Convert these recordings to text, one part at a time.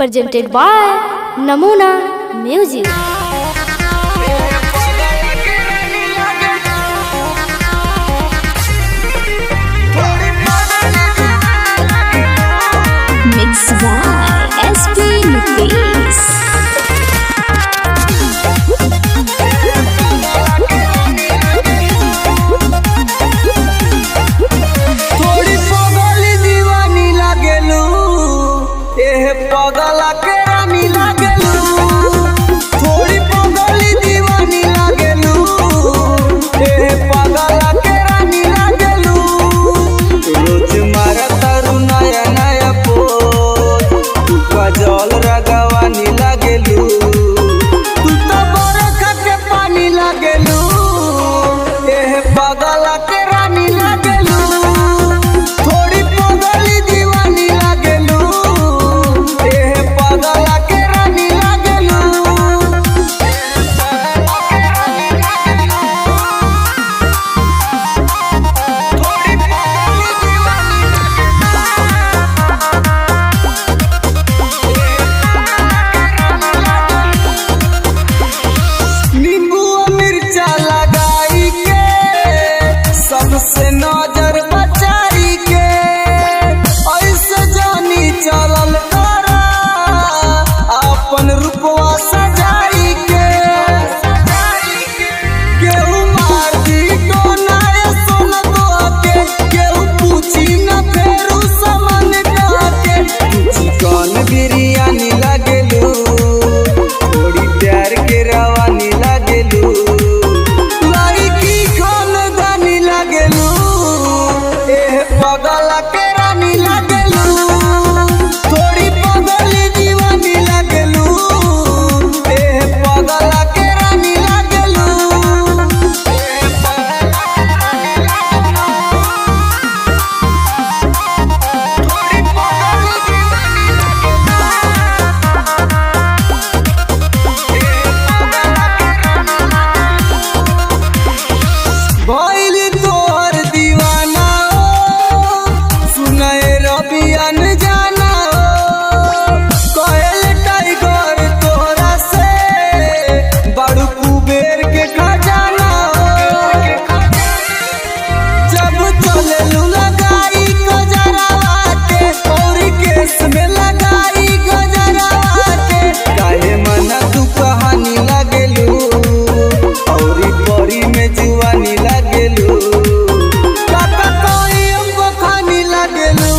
Presented by Namuna Music. Mix by SP Nitish. थोड़ी पगल दीवानी लागेलू, एह पगला के रानी लागेलू। थोड़ी पगल दीवानी लागेलू, एह पगला के रानी लागेलू। रोज मारा तारू नया नया पोज, तू जल रगवानी लागेलू। तू तो बरखा के पानी लागेलू, एह पगला के रानी लागेलू। थोड़ी पगली दीवानी लागेलू, एह पगला के रानी लागेलू। थोड़ी पगली दीवानी। नींबू मिर्चा लगाई के, सबसे नजर बचाई के, ऐसे जानी चलल करा अपन रूपवा सजाई के। केहू मार दी टोना ए सोन के, केहू पूछी न फेरू समन के। चिकन बिरयानी लागेलू, थोड़ी प्यार के रवानी लागेलू। लड़की खानदानी लागेलू, एह पगला के रानी लागेलू। थोड़ी पगली दीवानी लागेलू, एह पगला के रानी लागेलू। थोड़ी पगली दीवानी। भइल तोहर दीवाना ओ, सुनए रबियन जाना ओ। कहल टाइगर तोहरा से बड़ू कुबेर के खजाना ओ। जब चलेलू लगाई गजरावा के, और केस में लगाई गजरावा के। काहे मना तू कहानी लागेलू, और परी में जुआनी लागेलू। काका कोई हमको खानी लागेलू,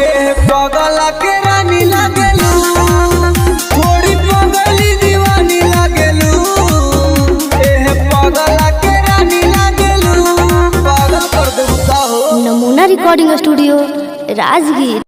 एह पगला के रानी लागेलू। थोड़ी पगली दीवानी लागेलू, एह पगला के रानी लागेलू। पागल कर देबू का हो। Namuna Recording Studio, Rajgir.